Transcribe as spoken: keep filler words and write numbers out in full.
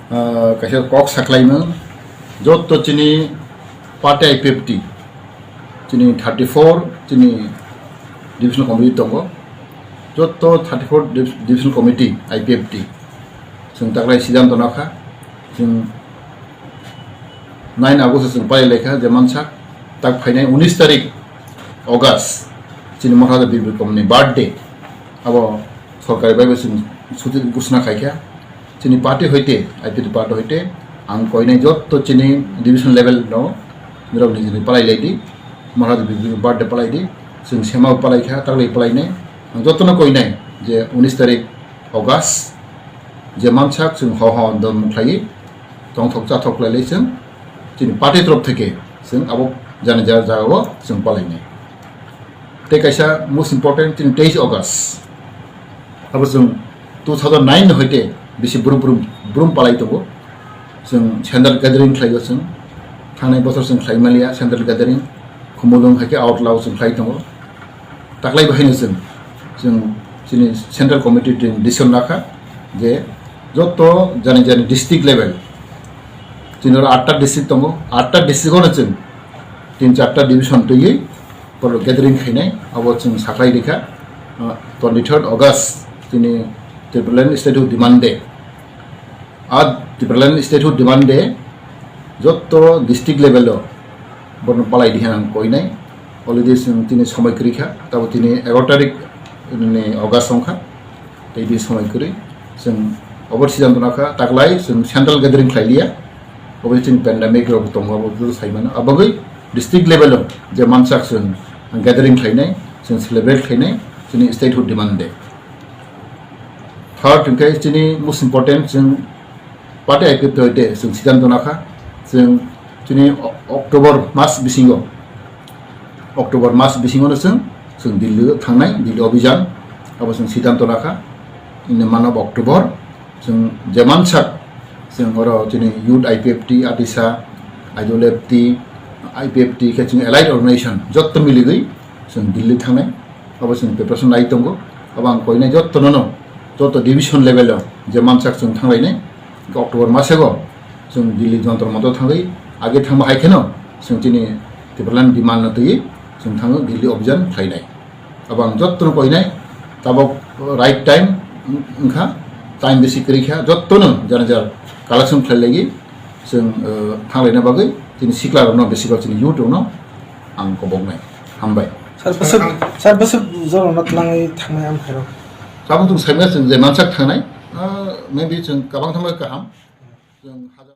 Ah, kaisa kok saklaimung, jotto chini party I P F T, chini thirty four chini divisional committee tongo, jotto thirty four div-, divisional committee I P F T, chwng taklai siddhanto nakha, chwng nine August chwng palai laikha, je mansak tak phainai unis tarik August, chini Maharaj Bibir Komni birthday, abo sorkari bai bo chwng chuti ghosna khaikha. Chini party hoite, I P F T party hoite, ang koinai jotto chini division level no, nirok nijini palai lai di, Maharaj Bibir birthday palai di, chwng sema palai kha, taklai palai nai. Ang jotto no koinai je unis tarik August, je mansak chwng ho ho don mukhlai, tongthok chathok lai lai chwng, chini party torof theke chwng abo jani jara jaga o chwng palai nai. Tei kaisa most important, chini teis August. Abo chwng two thousand nine ni hoite bisi brum brum, brum palai tongo. Chwng central gathering khlaio chwng. Thangnai bochor chwng khlai maliya central gathering. Khumulwng hai khe out lao chwng khlai tongo. Taklai bahaino chwng, chwng chini central committee chwng decision lakha je jotto jani jani district level, chini oro atta district tongo, atta district ono chwng tin charta division twiwi borok gathering khainai, abo chwng saklai rikha, uh, twenty third August chini Tipraland Statehood Demand Day. A Tipraland Statehood Demand Day jotto district level o borno palai di hinang koinai. Already chwng tini somoi kwrwi kha, tabo tini egaro tarik ni August wngkha, tei bini somoi kwrwi. Chwng obo siddhanto nakha, taklai chwng central gathering khlai liya, obo chini pandemic rok tongo, abo joto sai mano. Abagwi district level o je mansak chwng gathering khlainai, chwng celebrate khlainai chini Statehood Demand Day. Third, hwnkhe chini most important, chwng party I P F T hoite chwng siddhanto nakha, chwng chini O-, October mas bisingo, October mas bisingono chwng, chwng Delhi thangnai, Delhi obhijan, abo chwng siddhanto nakha, in the month of October, chwng je mansak, chwng oro chini youth I P F T, Atisa, Idol F T, I P F T khe chwng allied organization, jotto miligwi chwng Delhi thangnai. Abo chwng preparation lai tongo. Abo ang koinai jotto nono, jotto division level o je mansak chwng thanglainai, October masego chwng Delhi Jantar Mantar thangwi, age thangma hai kheno chwng chini Tipraland demand no twiwi chwng thango Delhi obhijan khlainai. Abo ang jotto no koinai, tabok right time wngkha, time bisi kwrwi kha, jotto no jani jar collection khlai lagi chwng, eh, thanglaina bagwi chini sikla rokno, besi bak chini youth rokno ang koboknai. Hambai. Sir, bwswk, sir, bwswk jorano twlangwi thangnai amkhairok? Tabuk chwng saimya chwng je mansak thangnai, ah, maybe chwng kabang thangma kaham. Chwng hajar